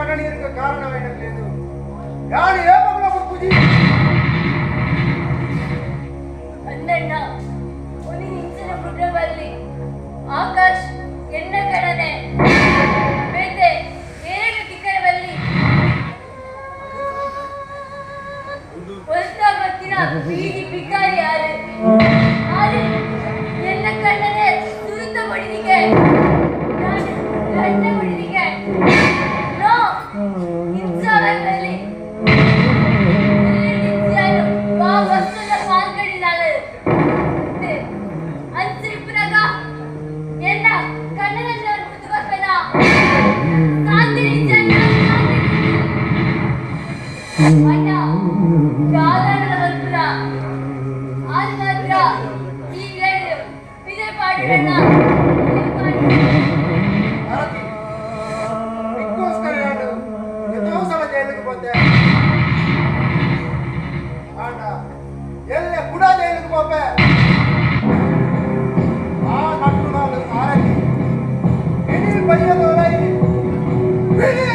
ಕಣ್ಣೀರಿಗೆ ಕಾರಣವೇನలేదు ಯಾರು ಏಪಗಳ ಪುಜಿ ಅನ್ನಣ್ಣ ಒಂದು ಇಂಚಿನ ಪುಟದಲ್ಲಿ ಆಕಾಶ್ ಎನ್ನ ಕಣನೆ ಬೇತೆ ಏಳು ತಿಕ್ಕರವಲ್ಲಿ ಹೊಸ ಬತ್ತಿನ ಬೀದಿ ಬಿಕಾರಿ ಯಾರು ಆರು ಎನ್ನ ಕಣ್ಣನೆ ಸುರುತ ಬಡಿದಿಗೆ ನಾನು ಗಂಡ ಬಡಿದಿಗೆ ನೋ ಇನ್ಸಾವಲ್ಲಿ ವಾ ವಸ್ತುದ ಪಾಲ್ಗಡಿದಾಳೆ ಅಂಚಿಪ್ಪನಾಗ ಎನ್ನ ಕಣ್ಣನಲ್ಲಿ ಮುದ್ದುಕೊಪ್ಪೆನ ಅಣ್ಣ ಯಾವ್ದಾರ ಬರ್ಪುರ ಅದು ಮಾತ್ರ ಈಗ ಇದೇ ಪಾಡಿಡಣ್ಣ. ಭಾರತಿ ನಿಕ್ಕೋಸ್ಕರ ನಾನು ಎಷ್ಟೋ ಸಲ ಜೈಲಿಗೆ ಬಂದೆ. ಆಂಡ ಎಲ್ಲ ಕೂಡ ಜೈಲಿಗೆ ಹೋಗ್ಬೆ. ಆ ನಟ್ಟು ನಾನು ಆರತಿ ಇಡೀ ಬೈಯದವರೈ ಬಿಡಿ.